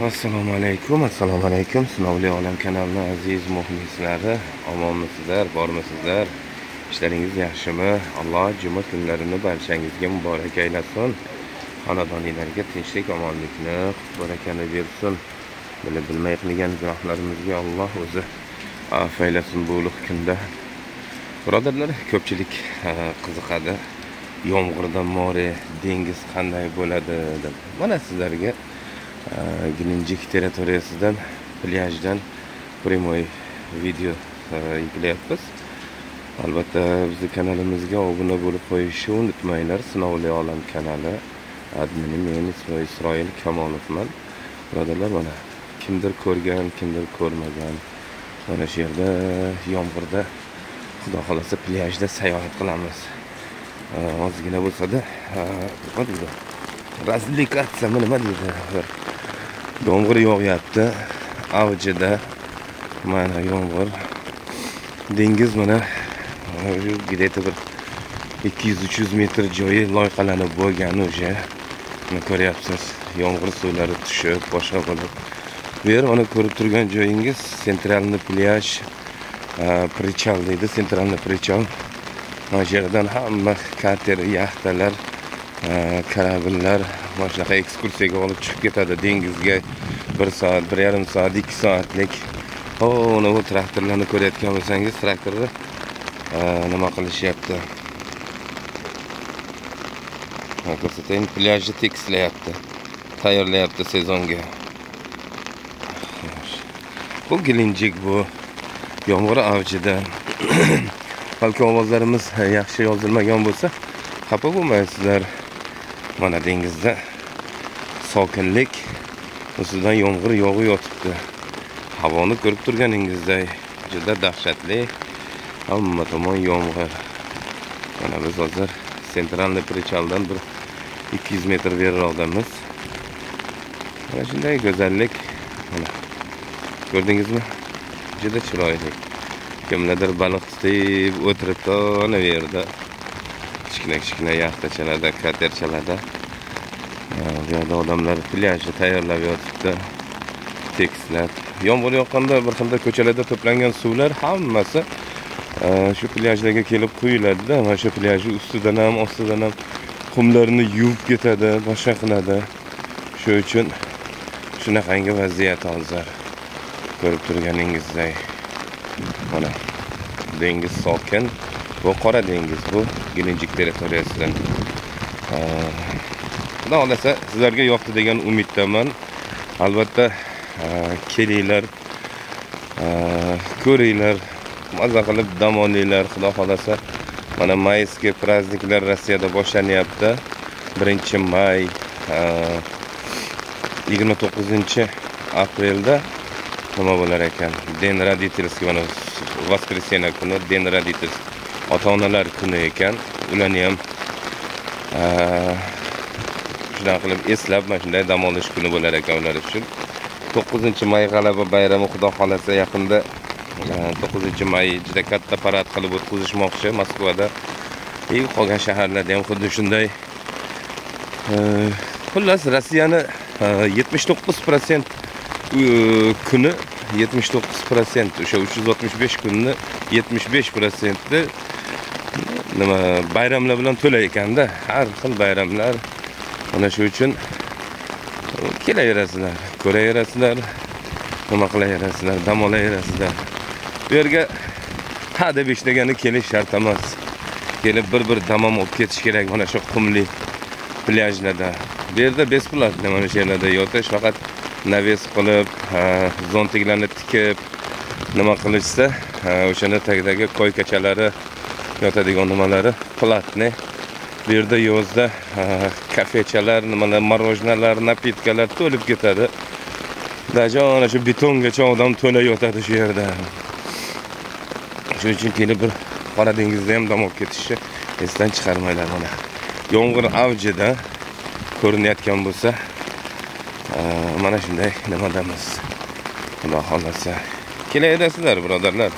Assalomu alaykum, assalomu alaykum. Sinovli olam kanalining aziz muxlislari, omonmisizlar, bormisizlar? Ishlaringiz yaxshimi? Alloh juma kunlarini barchangizga muborak aylasin. Xonadoningizga tinchlik, omonlikni, barakani bersin. Bilib bilmay qilgan gunohlarimizga Alloh o'zi afv aylasin bu ulug' kunda. Birodarlar, ko'pchilik qiziqadi. Yomg'irda more, dengiz qanday bo'ladi deb. Mana sizlarga Gelenjik territoriyasidan, plyajdan prямой video yuklayapmiz. Albatta bizni kanalimizga obuna bo'lib qo'yishni unutmanglar. Sinovli olam kanali admini men Isroil Kamolovman. Birodarlar, mana kimdir ko'rgan, kimdir ko'rmagan. Mana shu yerda yomg'irda Xudo xolasa plyajda sayohat qilamiz. Ozgina bo'lsa-da, nima deydi? Развлекаться, nima deydi? Yomg'ir yog'yapti avjida. Mana yomg'ir. Dengiz mana где-то bir 200-300 metr joyi loyqalanib bo'lgan o'sha. Mana ko'ryapsiz, yomg'ir suvlari tushib, boshqa bo'lib. Bu yer mana ko'rib turgan joyingiz Sentralniy plyaj, prichal deydi, Sentralniy prichal. Mana shu yerdan hamma kater, yaxtalar, kораблlar mana shunaqa ekskursiyaga olib chiqib ketadi dengizga. 1 soat, 1,5 soat, 2 soatlik. Uni bu traktorlarni ko'rayotgan bo'lsangiz, traktorni nima qilishyapti? Ha, ko'rsatayin, plyajni tekislayapti, tayyorlayapti sezonga. Bu Gelenjik, bu yomg'ir avjida. Balki ovozlarimiz yaxshi yozilmagan bo'lsa, xafa bo'lmaysizlar. Mana dengizda sokinlik, ustidan yomg'ir yog'ib yotibdi. Havoni ko'rib turganingizday juda dahshatli, hamma tomon yomg'ir. Mana biz hozir Sentralniy prichaldan bir 200 metr beriroqdamiz. Mana shunday go'zallik. Mana ko'rdingizmi? Juda chiroyli. Kimlardir baliq tutib o'tiribdi ana bu yerda. Kichkina-kichkina yaxtachalarda, katerchalarda. Bu yerda odamlar plyajni tayyorlab yotibdi, tekislab. Yomg'ir yoqqanda bir xilda ko'chalarda to'plangan suvlar hammasi shu plyajlarga kelib quyiladi-da. Mana shu plyajning ustidan ham, ostidan ham qumlarni yuvib ketadi, boshqa qiladi. Shu uchun shunaqangi vaziyat hozir ko'rib turganingizday. Mana dengiz sokin. Bu Qora dengiz, bu Gelenjik territoriyasidan. Xudo xolasa sizlarga yoqdi degan umiddaman. Albatta kelinglar, ko'ringlar, maza qilib dam olinglar. Xudo xolasa mana mayskiy prazdniklar Rossiyada boshlanyapti. 1 may, 29 aprelda nima bo'lar ekan? День родительский, mana воскресенье kuni День родительский, ota-onalar kuni ekan. Ularni ham shunaqa qilib eslab mana shunday dam olish kuni bo'lar ekan ular uchun. 9 may g'alaba bayrami, Xudo xolasa yaqinda 9 may juda katta parad qilib o'tkazishmoqchi Moskvada. И qolgan shaharlarda ham xuddi shunday. Xullas, Rossiyani 79% kuni, 79% o'sha 365 kunni 75%i nima bayramlar bilan to'la ekanda, har xil bayramlar. Mana shu uchun kelaverasizlar, ko'raverasizlar, nima qilaverasizlar, dam olaverasizlar. Bu yerga ha deb ishlagani kelish shart emas. Kelib bir dam ham olib ketish kerak mana shu qumli plyajlarda. Bu yerda бесплатно mana shu yerlarda yotish, faqat навес qilib, zontiklarni tikib nima qilishsa, o'shanda tagidagi койка chalari, yotadigan nimalari платный. Bu yerda yozda kafechalar, nimalar, мороженое lar, напитка lar to'lib ketadi. Даже ana shu betongacha odam to'la yotadi shu yerda. Shuning uchun kelib bir Qora dengizda ham dam olib ketishni esdan chiqarmanglar. Mana yomg'ir avjida ko'rinayotgan bo'lsa, mana shunday nimadamiz. Xudo xolasa kelaverasizlar, birodarlar.